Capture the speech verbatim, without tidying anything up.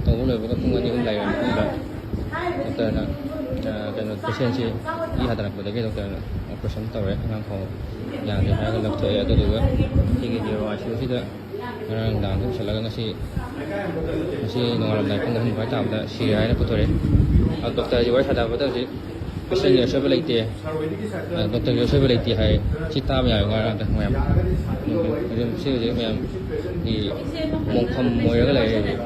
ꯇꯧꯕ ꯂꯣꯏꯕꯒ ꯄꯨꯡ ꯑꯅꯤ ꯑꯍꯨꯝ ꯂꯩꯔꯕ ꯃꯇꯨꯡꯗ ꯗꯣꯛꯇꯔꯅ, ꯑ, ꯀꯩꯅꯣ, ꯄꯦꯁꯦꯟꯁꯤ ꯏ ꯍꯥꯊꯔꯛꯄꯗꯒꯤ ꯗꯣꯛꯇꯔꯅ ꯑꯣꯄꯔꯦꯁꯟ ꯇꯧꯔꯦ, ꯑꯉꯥꯡ ꯈꯣꯡ ꯌꯥꯗꯦ ꯍꯥꯏꯔꯒ ꯂꯧꯊꯣꯛꯑꯦ꯫ ꯑꯗꯨꯗꯨꯒ ꯁꯤꯒꯤ ꯅ꯭ꯌꯨꯔꯣ ꯑꯥꯏ ꯁꯤ ꯌꯨꯁꯤꯗ ꯉꯔꯥꯡ ꯅꯨꯡꯗꯥꯡ ꯄꯨꯁꯜꯂꯒ ꯉꯁꯤ, ꯉꯁꯤ ꯅꯣꯡꯉꯥꯜꯂꯝꯗꯥꯏ ꯄꯨꯡ ꯑꯍꯨꯝ ꯃꯈꯥꯏ ꯇꯥꯕꯗ ꯁꯤꯔꯦ ꯍꯥꯏꯅ ꯄꯨꯊꯣꯔꯛꯑꯦ꯫ ꯑꯗꯣ ꯗꯣꯛꯇꯔꯁꯤ ꯋꯥꯔꯤ ꯁꯥꯟꯅꯕꯗ ꯍꯧꯖꯤꯛ ꯄꯦꯁꯦꯟꯒꯤ ꯑꯁꯣꯏꯕ ꯂꯩꯇꯦ, ꯑ, ꯗꯣꯛꯇꯔꯒꯤ ꯑꯁꯣꯏꯕ ꯂꯩꯇꯦ ꯍꯥꯏ꯫ ꯁꯤ ꯇꯥꯕ ꯌꯥꯕ ꯋꯥꯔ ꯉꯥꯛꯇ ꯃꯌꯥꯝ꯫ ꯍꯧꯖꯤꯛ, ꯁꯤ ꯍꯧꯖꯤꯛ ꯃꯌꯥꯝꯒꯤ ꯃꯣꯡꯐꯝ ꯑꯣꯏꯔꯒ ꯂꯩꯔꯦ ꯍꯧꯖꯤꯛ꯫